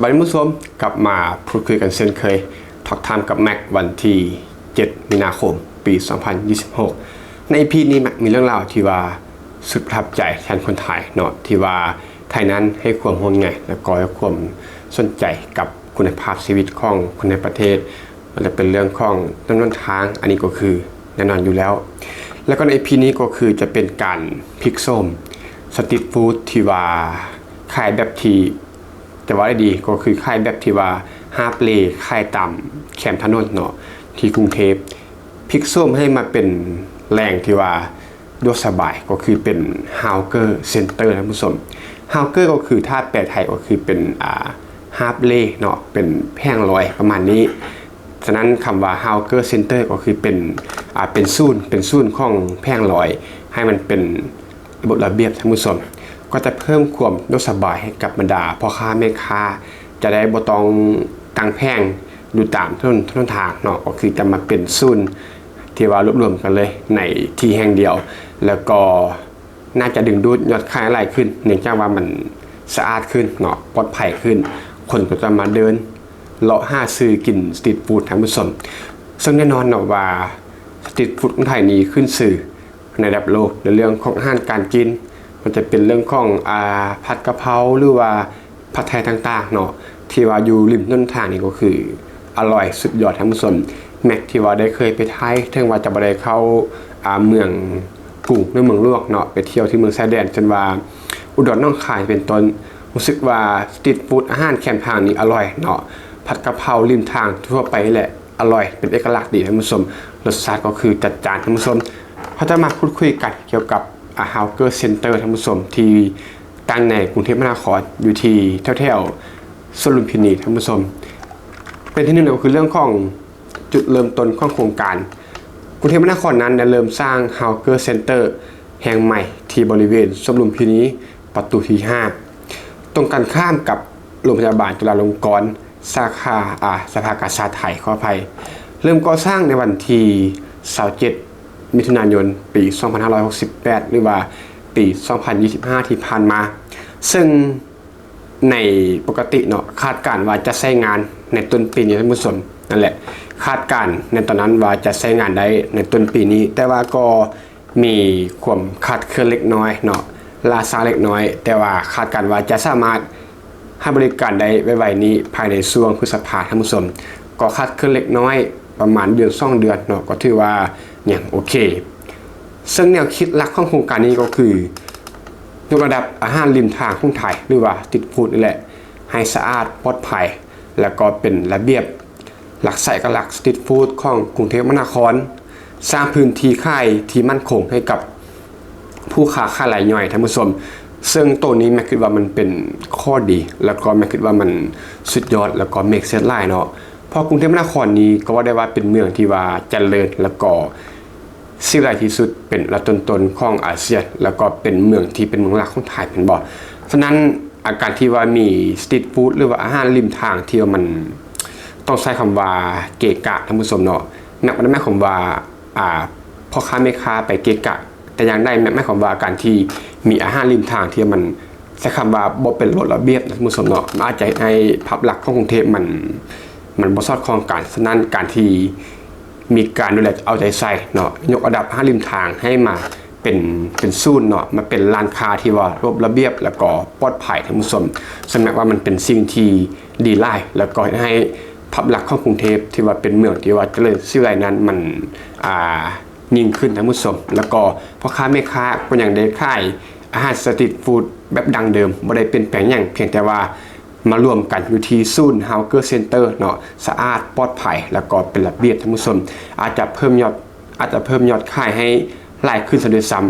ບາດນີ້ທ່ານຜູ້ຊົມ ກັບມາພູດຄຸຍກັນເຊັ່ນເຄີຍ Talk Time ກັບແມັກ ວັນທີເຈັດ ມີນາຄົມ ປີສອງພັນຊາວຫົກ. ໃນອີພີນີ້ ແມັກມີເລື່ອງລາວທີ່ວ່າສຸດປະທັບໃຈແທນຄົນໄທເນາະ ທີ່ວ່າໄທນັ້ນໃຫ້ຄວາມຫ່ວງໃຍ ແລະກໍໃຫ້ຄວາມສົນໃຈກັບຄຸນນະພາບຊີວິດຂອງຄົນໃນປະເທດ ແລະເປັນເລື່ອງຂອງຖະໜົນທາງ ອັນນີ້ກໍຄືແນ່ນອນຢູ່ແລ້ວ. ແລະກໍໃນອີພີນີ້ກໍຄືຈະເປັນການພິກໂສມ street food ທີ່ວ່າຂາຍແບບທີ່ ຈະວ່າໄດ້ດີ ກໍຄືຂາຍແບບທີ່ວ່າຫາບເລ ຂາຍຕາມແຄມຖະໜົນເນາະ ທີ່ກຸງເທບ ພິກໂສມໃຫ້ມາເປັນແຫຼ່ງທີ່ວ່າສະດວກສະບາຍ ກໍຄືເປັນ hawker center ທ່ານຜູ້ຊົມ. Hawker ກໍຄື ຖ້າແປໄທກໍຄືເປັນ ອ່າ ຫາບເລເນາະ ເປັນແຜງລອຍປະມານນີ້. ສະນັ້ນຄຳວ່າ hawker center ກໍຄືເປັນ ອ່າ ເປັນສູນ ເປັນສູນຂອງແຜງລອຍ ໃຫ້ມັນເປັນ ລະບົບລະບຽບ ທ່ານຜູ້ຊົມ ກໍຈະເພີ່ມຄວາມສະດວກສະບາຍໃຫ້ກັບບັນດາພໍ່ຄ້າແມ່ຄ້າ ຈະໄດ້ບໍ່ຕ້ອງຕັ້ງແຜງຢູ່ຕາມຖະໜົນ ຖະໜົນທາງເນາະ ກໍຄືຈະມາເປັນສູນທີ່ວ່າລວບລວມກັນເລີຍໃນທີ່ແຫ່ງດຽວ ແລ້ວກໍໜ້າຈະດຶງດູດຍອດຂາຍຫຼາຍຂຶ້ນ ເນື່ອງຈາກວ່າມັນສະອາດຂຶ້ນເນາະ ປອດໄພຂຶ້ນ ຄົນກໍຈະມາເດີນເລາະຫາຊື້ກິນ street food ທ່ານຜູ້ຊົມ. ເຊິ່ງແນ່ນອນເນາະວ່າ street food ຂອງໄທນີ້ຂຶ້ນຊື່ ໃນລະດັບໂລກ ໃນເລື່ອງຂອງອາຫານການກິນ ມັນຈະເປັນເລື່ອງຂອງ ອ່າ ຜັດກະເພົາ ຫຼືວ່າຜັດໄທຕ່າງໆເນາະ ທີ່ວ່າຢູ່ລິມຖະໜົນທາງນີ້ກໍຄືອະລ່ອຍສຸດຍອດ ທ່ານຜູ້ຊົມ. ແມັກທີ່ວ່າໄດ້ເຄີຍໄປໄທ ເຖິງວ່າຈະບໍ່ໄດ້ເຂົ້າ ອ່າ ເມືອງກຸງ ຫຼືເມືອງຫຼວງເນາະ ໄປທ່ຽວທີ່ເມືອງຊາຍແດນ ເຊັ່ນວ່າອຸດອນ ໜອງຄາຍ ເປັນຕົ້ນ ຮູ້ສຶກວ່າ street food ອາຫານແຄມທາງນີ້ອະລ່ອຍເນາະ ຜັດກະເພົາລິມທາງທົ່ວໄປນີ້ແຫຼະ ອະລ່ອຍ ເປັນເອກະລັກດີ ທ່ານຜູ້ຊົມ. ລົດຊາດກໍຄືຈັດຈານ ທ່ານຜູ້ຊົມ. ເຮົາຈະມາພູດຄຸຍກັນກ່ຽວກັບ ອ່າ hawker center ທ່ານຜູ້ຊົມ ທີ່ຕັ້ງໃນກຸງເທບມະຫານະຄອນ ຢູ່ທີ່ແຖວໆສວນລຸມພິນີ ທ່ານຜູ້ຊົມ. ເປັນທີ່ໜຶ່ງ ກໍຄືເລື່ອງຂອງຈຸດເລີ່ມຕົ້ນຂອງໂຄງການ. ກຸງເທບມະຫານະຄອນນັ້ນໄດ້ເລີ່ມສ້າງ hawker center ແຫ່ງໃໝ່ທີ່ບໍລິເວນສວນລຸມພິນີ ປະຕູທີຫ້າ ຕົງກັນຂ້າມກັບໂລງພະຍາບານຈຸລາລົງກອນ ສາຂາ ອາ ສະພາກາຊາດໄທ ຂໍອະໄພ ເລີ່ມກໍ່ສ້າງໃນວັນທີຊາວເຈັດ ມິຖຸນາຍົນ ປີສອງພັນຫ້າຮ້ອຍຫົກສິບແປດ ຫຼືວ່າປີສອງພັນຊາວຫ້າ ທີ່ຜ່ານມາ ເຊິ່ງໃນປົກກະຕິເນາະ ຄາດການວ່າຈະໃຊ້ງານໃນຕົ້ນປີນີ້ ທ່ານຜູ້ຊົມ. ນັ້ນແຫຼະ ຄາດການໃນຕອນນັ້ນວ່າຈະໃຊ້ງານໄດ້ໃນຕົ້ນປີນີ້ ແຕ່ວ່າກໍ ມີຄວາມຄາດເຄື່ອນເລັກນ້ອຍເນາະ ລ່າຊ້າເລັກນ້ອຍ ແຕ່ວ່າຄາດການວ່າຈະສາມາດໃຫ້ບໍລິການໄດ້ໄວໆນີ້ ພາຍໃນຊ່ວງພຶດສະພາ ທ່ານຜູ້ຊົມ. ກໍຄາດເຄື່ອນເລັກນ້ອຍ ປະມານເດືອນສອງເດືອນເນາະ ກໍຖືວ່າຍັງໂອເຄ. ເຊິ່ງແນວຄິດຫຼັກຂອງໂຄງການນີ້ກໍຄື ຍົກລະດັບອາຫານລິມທາງຂອງໄທ ຫຼືວ່າ street food ນີ້ແຫຼະ ໃຫ້ສະອາດ ປອດໄພ ແລ້ວກໍເປັນລະບຽບ ລັກສະເອກະລັກ street food ຂອງກຸງເທບມະຫານະຄອນ, ສ້າງພື້ນທີ່ຂາຍທີ່ໝັ້ນຄົງໃຫ້ກັບຜູ້ຄ້າຂາຍລາຍຍ່ອຍ, ທ່ານຜູ້ຊົມ. ເຊິ່ງໂຕນີ້ແມັກຄິດວ່າມັນເປັນຂໍ້ດີ ແລ້ວກໍແມັກຄິດວ່າມັນສຸດຍອດ ແລ້ວກໍ make sense ຫຼາຍເນາະ. ເພາະກຸງເທບມະຫານະຄອນນີ້ກໍເວົ້າໄດ້ວ່າເປັນເມືອງທີ່ວ່າຈະເລີນ ແລ້ວກໍ ຊິໄດ້ທີ່ສຸດ ເປັນອັນດັບຕົ້ນໆຂອງອາຊຽນ ແລ້ວກໍເປັນເມືອງທີ່ເປັນເມືອງຫຼັກຂອງໄທ ແມ່ນບໍ່? ສະນັ້ນ ອາ ການທີ່ວ່າມີ street food ຫຼືວ່າອາຫານລິມທາງທີ່ວ່າມັນຕ້ອງໃຊ້ຄຳວ່າເກະກະ ທ່ານຜູ້ຊົມເນາະ, ແມັກບໍ່ໄດ້ໝາຍຄວາມວ່າ ອ່າ ພໍ່ຄ້າແມ່ຄ້າໄປເກະກະແຕ່ຢ່າງໃດ, ແມັກໝາຍຄວາມວ່າການທີ່ມີອາຫານລິມທາງທີ່ມັນ ໃຊ້ຄຳວ່າບໍ່ເປັນລະບົບລະບຽບນະ ທ່ານຜູ້ຊົມເນາະ, ມັນອາດຈະເຮັດໃຫ້ພາບລັກຂອງກຸງເທບມັນ ມັນບໍ່ສອດຄ່ອງກັນ. ສະນັ້ນ ການທີ່ມີການດູແລເອົາໃຈໃສ່ເນາະ, ຍົກລະດັບອາຫານລິມທາງໃຫ້ມາເປັນ ເປັນສູນເນາະ, ມາເປັນຮ້ານຄ້າທີ່ວ່າລະບົບລະບຽບ ແລ້ວກໍປອດໄພ ທ່ານຜູ້ຊົມ, ສະນັ້ນວ່າມັນເປັນສິ່ງທີ່ດີຫຼາຍ ແລ້ວກໍເຮັດໃຫ້ພາບລັກຂອງກຸງເທບທີ່ວ່າເປັນເມືອງທີ່ວ່າຈະເລີນສີວິໄລນັ້ນ ມັນ ອ່າ ຍິ່ງຂຶ້ນ ທ່ານຜູ້ຊົມ. ແລ້ວກໍພໍ່ຄ້າແມ່ຄ້າກໍຍັງໄດ້ຂາຍອາຫານ street food ແບບດັ້ງເດີມ ບໍ່ໄດ້ປ່ຽນແປງຫຍັງ, ພຽງແຕ່ວ່າມາລວມກັນຢູ່ທີ່ສູນ hawker center ເນາະ, ສະອາດ ປອດໄພ ແລ້ວກໍເປັນລະບຽບ ທ່ານຜູ້ຊົມ. ອາດຈະເພີ່ມຍອດ ອາດຈະເພີ່ມຍອດຂາຍໃຫ້ຫຼາຍຂຶ້ນຊະດ້ວຍຊ້ຳ.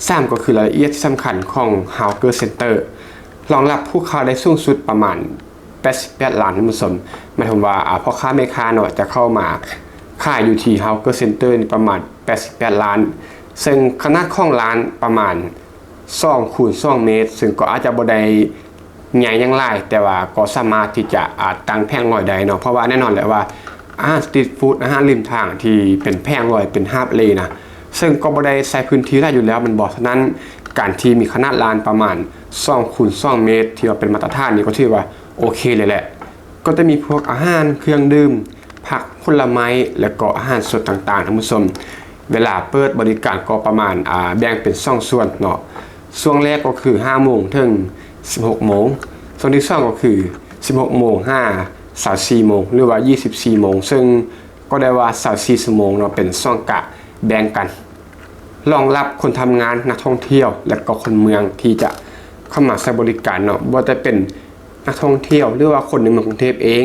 ສາມ ກໍຄືລາຍລະອຽດທີ່ສຳຄັນຂອງ hawker center ຮອງຮັບຜູ້ເຂົ້າໄດ້ສູງສຸດປະມານ ແປດສິບແປດລ້ານ ທ່ານຜູ້ຊົມ. ໝາຍຄວາມວ່າ ອາ ພໍ່ຄ້າແມ່ຄ້າເນາະ ຈະເຂົ້າມາຂາຍຢູ່ທີ່ hawker center ນີ້ປະມານ ແປດສິບແປດລ້ານ, ເຊິ່ງຂະໜາດຂອງຮ້ານປະມານສອງຄູນສອງເມດ, ເຊິ່ງກໍອາດຈະບໍ່ໄດ້ໃຫຍ່ຫຍັງຫຼາຍ, ແຕ່ວ່າກໍສາມາດທີ່ຈະ ອາ ຕັ້ງແຜງລອຍໄດ້ເນາະ, ເພາະວ່າແນ່ນອນແຫຼະວ່າ ອາຫານ street food ອາຫານລິມທາງທີ່ເປັນແຜງລອຍ ເປັນຫາບເລນະ, ເຊິ່ງກໍບໍ່ໄດ້ໃຊ້ພື້ນທີ່ຫຼາຍຢູ່ແລ້ວ ແມ່ນບໍ່? ສະນັ້ນ ການທີ່ມີຂະໜາດຮ້ານປະມານສອງຄູນສອງເມດ ທີ່ວ່າເປັນມາດຕະຖານນີ້ ກໍຖືວ່າ ໂອເຄເລີຍແຫຼະ ກໍຈະມີພວກອາຫານ, ເຄື່ອງດື່ມ, ຜັກ, ຜົນລະໄມ້ ແລະກໍອາຫານສົດຕ່າງໆ ທ່ານຜູ້ຊົມ. ເວລາເປີດບໍລິການກໍປະມານ ອາ ແບ່ງເປັນສອງສ່ວນເນາະ. ຊ່ວງແລກກໍຄືຫ້າໂມງເຖິງສິບຫົກໂມງ, ຊ່ວງທີສອງກໍຄືສິບຫົກໂມງຫາຊາວສີ່ໂມງ ຫຼືວ່າຊາວສີ່ໂມງ, ເຊິ່ງກໍໄດ້ວ່າຊາວສີ່ຊົ່ວໂມງເນາະ ເປັນຊ່ວງກະແບ່ງກັນ ລອງຮັບຄົນທຳງານ, ນັກທ່ອງທ່ຽວ ແລະກໍຄົນເມືອງທີ່ຈະເຂົ້າມາໃຊ້ບໍລິການເນາະ, ບໍ່ວ່າຈະເປັນນັກທ່ອງທ່ຽວ ຫຼືວ່າຄົນໃນເມືອງກຸງເທບເອງ,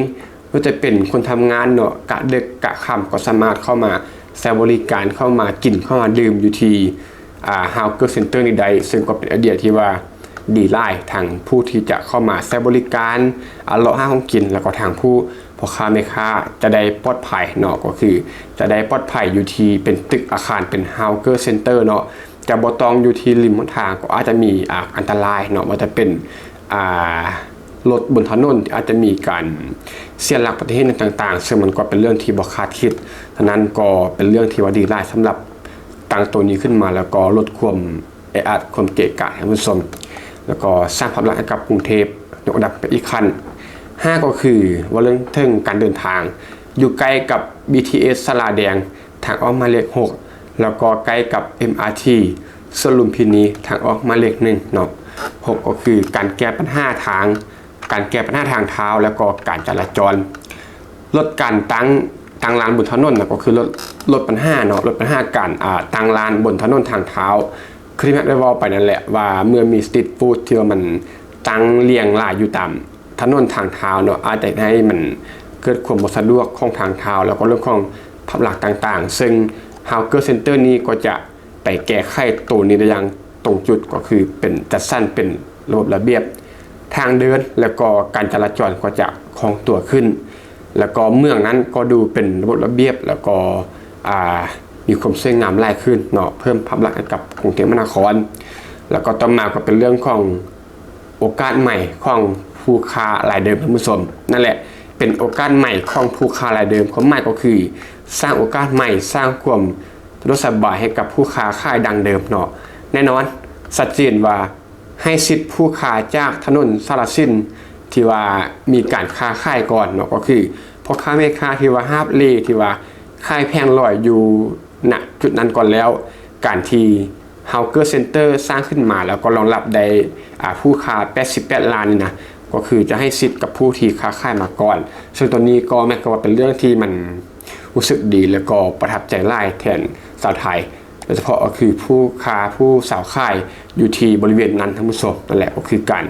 ບໍ່ວ່າຈະເປັນຄົນທຳງານເນາະ, ກະດຶກກະຄ່ຳກໍສາມາດເຂົ້າມາໃຊ້ບໍລິການ, ເຂົ້າມາກິນ, ເຂົ້າມາດື່ມຢູ່ທີ່ ອ່າ Hawker Center ນີ້ໄດ້, ເຊິ່ງກໍເປັນໄອເດຍທີ່ວ່າດີຫຼາຍ, ທັງຜູ້ທີ່ຈະເຂົ້າມາໃຊ້ບໍລິການ ອາ ເລາະຫາຂອງກິນ ແລ້ວກໍທາງຜູ້ ພໍ່ຄ້າແມ່ຄ້າຈະໄດ້ປອດໄພເນາະ, ກໍຄືຈະໄດ້ປອດໄພຢູ່ທີ່ເປັນຕຶກອາຄານ ເປັນ Hawker Center ເນາະ, ຈະບໍ່ຕ້ອງຢູ່ທີ່ລິມຫົນທາງ ກໍອາດຈະມີ ອາ ອັນຕະລາຍເນາະ, ບໍ່ວ່າຈະເປັນ ອາ ລົດບົນຖະໜົນທີ່ອາດຈະມີການເສຍຫຼັກ ອຸບັດຕິເຫດຫຍັງຕ່າງໆ, ເຊິ່ງມັນກໍເປັນເລື່ອງທີ່ບໍ່ຄາດຄິດ. ສະນັ້ນກໍເປັນເລື່ອງທີ່ວ່າດີຫຼາຍສຳລັບຕັ້ງໂຕນີ້ຂຶ້ນມາ ແລ້ວກໍລົດຄວາມແອອັດ, ຄວາມເກະກະ ທ່ານຜູ້ຊົມ, ແລ້ວກໍສ້າງພາບລັກໃຫ້ກັບກຸງເທບຍົກລະດັບໄປອີກຂັ້ນ. ຫ້າ ກໍຄືເວົ້າເລື່ອງເຖິງການເດີນທາງ, ຢູ່ໃກ້ກັບ BTS ສາລາແດງ ທາງອອກໝາຍເລກຫົກ ແລ້ວກໍໃກ້ກັບ MRT ສວນລຸມພິນີ ທາງອອກໝາຍເລກໜຶ່ງເນາະ. ຫົກ ກໍຄືການແກ້ບັນຫາທາງ, ການແກ້ບັນຫາທາງເທົາ ແລ້ວກໍການຈະລາຈອນ. ລົດການຕັ້ງ, ຕັ້ງລານບົນຖະໜົນນະ ກໍຄືລົດ, ລົດບັນຫາເນາະ, ລົດບັນຫາການ, ອາ, ຕັ້ງລານບົນຖະໜົນທາງເທົາ. ຄືທີ່ແມັກໄດ້ເວົ້າໄປນັ້ນແຫຼະ ວ່າເມື່ອມີ street food ທີ່ວ່າມັນຕັ້ງລຽງລາຍຢູ່ຕາມ ຖະໜົນທາງເທົາເນາະ ອາດຈະເຮັດໃຫ້ມັນເກີດຄວາມບໍ່ສະດວກຂອງທາງເທົາ ແລ້ວກໍເລື່ອງຂອງພາບລັກຕ່າງໆ, ເຊິ່ງ Hawker Center ນີ້ກໍຈະໄປແກ້ໄຂໂຕນີ້ໄດ້ຢ່າງຕົງຈຸດ, ກໍຄືເປັນ ຈັດສັນເປັນລະບົບລະບຽບທາງເດີນ ແລ້ວກໍການຈະລາຈອນກໍຈະຄ່ອງຕົວຂຶ້ນ, ແລ້ວກໍເມືອງນັ້ນກໍດູເປັນລະບົບລະບຽບ ແລ້ວກໍ ອ່າ ມີຄວາມສວຍງາມຫຼາຍຂຶ້ນເນາະ, ເພີ່ມພາບລັກໃຫ້ກັບກຸງເທບມະຫານະຄອນ. ແລ້ວກໍຕໍ່ມາກໍເປັນເລື່ອງຂອງ ໂອກາດໃໝ່ຂອງຜູ້ຄ້າລາຍເດີມ ທ່ານຜູ້ຊົມ. ນັ້ນແຫຼະ ເປັນໂອກາດໃໝ່ຂອງຜູ້ຄ້າລາຍເດີມ, ຄວາມໝາຍກໍຄືສ້າງໂອກາດໃໝ່, ສ້າງຄວາມສະດວກສະບາຍໃຫ້ກັບຜູ້ຄ້າຂາຍດັ້ງເດີມເນາະ. ແນ່ນອນ, ຊັດເຈນວ່າໃຫ້ສິດຜູ້ຄ້າຈາກຖະໜົນສາລະສິນທີ່ວ່າມີການຄ້າຂາຍກ່ອນເນາະ, ກໍຄືພໍ່ຄ້າແມ່ຄ້າທີ່ວ່າຫາບເລ່ ທີ່ວ່າຂາຍແຜງລອຍຢູ່ ນະຈຸດນັ້ນກ່ອນແລ້ວ. ການທີ່ Hawker Center ສ້າງຂຶ້ນມາ ແລ້ວກໍລອງຮັບໄດ້ ອາ ຜູ້ຄ້າແປດສິບແປດລ້ານນີ້ນະ, ກໍຄືຈະໃຫ້ສິດກັບຜູ້ທີ່ຄ້າຂາຍມາກ່ອນ, ເຊິ່ງຕອນນີ້ກໍແມ່ນກໍວ່າເປັນເລື່ອງທີ່ມັນຮູ້ສຶກດີ ແລ້ວກໍປະທັບໃຈຫຼາຍແທນຊາວໄທ, ໂດຍສະເພາະກໍຄືຜູ້ຄ້າ ຜູ້ສາວຂາຍຢູ່ທີ່ບໍລິເວນນັ້ນ ທ່ານຜູ້ຊົມ. ນັ້ນແຫຼະ ກໍຄືການ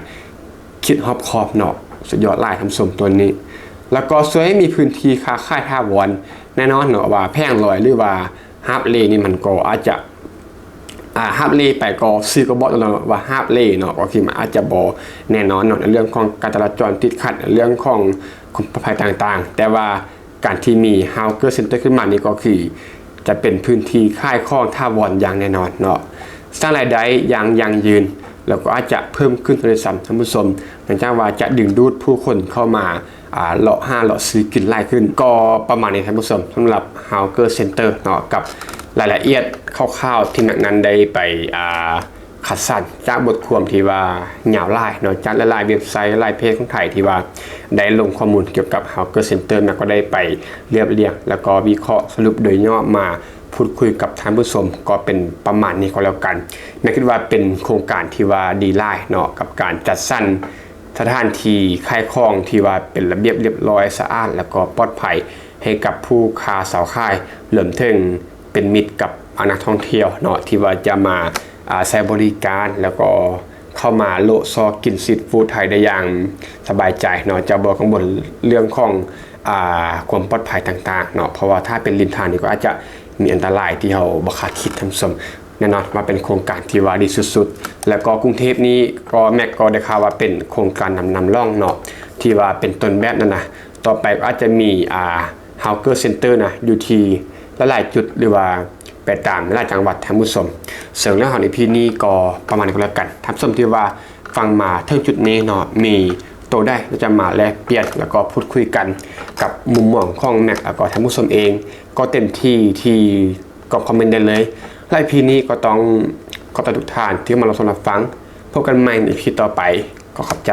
ຄິດຮອບຄອບເນາະ, ສຸດຍອດຫຼາຍ ທ່ານຜູ້ຊົມ ຕົວນີ້. ແລ້ວກໍຊ່ວຍໃຫ້ມີພື້ນທີ່ຄ້າຂາຍຖາວອນ. ແນ່ນອນເນາະວ່າແຜງລອຍ ຫຼືວ່າຫາບເລ່ນີ້ ມັນກໍອາດຈະ ອາ ຫາບເລ່ໄປກໍຊື່ກໍບອກແລ້ວເນາະວ່າຫາບເລ່ເນາະ, ກໍຄືມັນອາດຈະບໍ່ແນ່ນອນເນາະ ໃນເລື່ອງຂອງການຈະລາຈອນຕິດຂັດ, ໃນເລື່ອງຂອງຄວາມປອດໄພຕ່າງໆ, ແຕ່ວ່າ ການທີ່ມີ Hawker Center ຂຶ້ນມານີ້ ກໍຄືຈະເປັນພື້ນທີ່ຂາຍຂອງຖາວອນຢ່າງແນ່ນອນເນາະ, ສ້າງລາຍໄດ້ຢ່າງຢັ້ງຢືນ ແລ້ວກໍອາດຈະເພີ່ມຂຶ້ນເທົ່າໃດຊ້ຳ ທ່ານຜູ້ຊົມ, ເນື່ອງຈາກວ່າຈະດຶງດູດຜູ້ຄົນເຂົ້າມາ ອາ ເລາະຫາເລາະຊື້ກິນຫຼາຍຂຶ້ນ. ກໍປະມານນີ້ ທ່ານຜູ້ຊົມ, ສຳລັບ Hawker Center ເນາະ, ກັບລາຍລະອຽດຄ່າວໆທີ່ແມັກນັ້ນໄດ້ໄປ ອາ ຄັດສັນຈາກບົດຄວາມທີ່ວ່າຍາວຫຼາຍເນາະ, ຈາກຫຼາຍໆເວັບໄຊ, ຫຼາຍເພຈຂອງໄທທີ່ວ່າໄດ້ລົງຂໍ້ມູນກ່ຽວກັບ Hawker Center, ແມັກກໍໄດ້ໄປລຽບລຽງ ແລ້ວກໍວິເຄາະສະຫຼຸບໂດຍຫຍໍ້ມາພູດຄຸຍກັບທ່ານຜູ້ຊົມ, ກໍເປັນປະມານນີ້ກໍແລ້ວກັນ. ແມັກຄິດວ່າເປັນໂຄງການທີ່ວ່າດີຫຼາຍເນາະ, ກັບການຈັດສັນສະຖານທີ່ຂາຍຂອງທີ່ວ່າເປັນລະບຽບລຽບຮ້ອຍ, ສະອາດ ແລ້ວກໍປອດໄພ ໃຫ້ກັບຜູ້ຄ້າຊາວຂາຍ, ລວມເຖິງເປັນມິດກັບ ອາ ນັກທ່ອງທ່ຽວເນາະ ທີ່ວ່າຈະມາ ອາ ໃຊ້ບໍລິການ ແລ້ວກໍເຂົ້າມາໂລະຊອກກິນ street food ໄທໄດ້ຢ່າງສະບາຍໃຈເນາະ, ຈະບໍ່ກັງວົນເລື່ອງຂອງ ອາ ຄວາມປອດໄພຕ່າງໆເນາະ, ເພາະວ່າຖ້າເປັນລິມທາງນີ້ ກໍອາດຈະມີອັນຕະລາຍທີ່ເຮົາບໍ່ຄາດຄິດ ທ່ານຜູ້ຊົມ. ແນ່ນອນວ່າເປັນໂຄງການທີ່ວ່າດີສຸດໆ, ແລ້ວກໍກຸງເທບນີ້ກໍ ແມັກກໍໄດ້ຂ່າວວ່າເປັນໂຄງການນຳ ນຳຮ່ອງເນາະ ທີ່ວ່າເປັນຕົ້ນແບບນັ້ນນະ. ຕໍ່ໄປກໍອາດຈະມີ ອາ Hawker Center ນະ ຢູ່ທີ່ຫຼາຍໆຈຸດ ຫຼືວ່າໄປຕາມຫຼາຍຈັງຫວັດ ທ່ານຜູ້ຊົມ. ເຊິ່ງເລື່ອງຂອງ ອີ ພີ ນີ້ກໍປະມານນີ້ກໍແລ້ວກັນ. ທ່ານຜູ້ຊົມທີ່ວ່າຟັງມາເຖິງຈຸດນີ້ເນາະ ມີໂຕໃດທີ່ຈະມາແລກປ່ຽນ ແລ້ວກໍພູດຄຸຍກັນກັບມຸມມອງຂອງ ແມັກ ແລ້ວກໍທ່ານຜູ້ຊົມເອງ ກໍເຕັມທີ່ທີ່ ກໍຄອມເມັນໄດ້ເລີຍ. ແລະ ອີ ພີ ນີ້ກໍຕ້ອງຂອບໃຈທຸກທ່ານທີ່ມາຮັບຊົມຮັບຟັງ. ພົບກັນໃໝ່ໃນ ອີ ພີ ຕໍ່ໄປ. ຂໍຂອບໃຈ.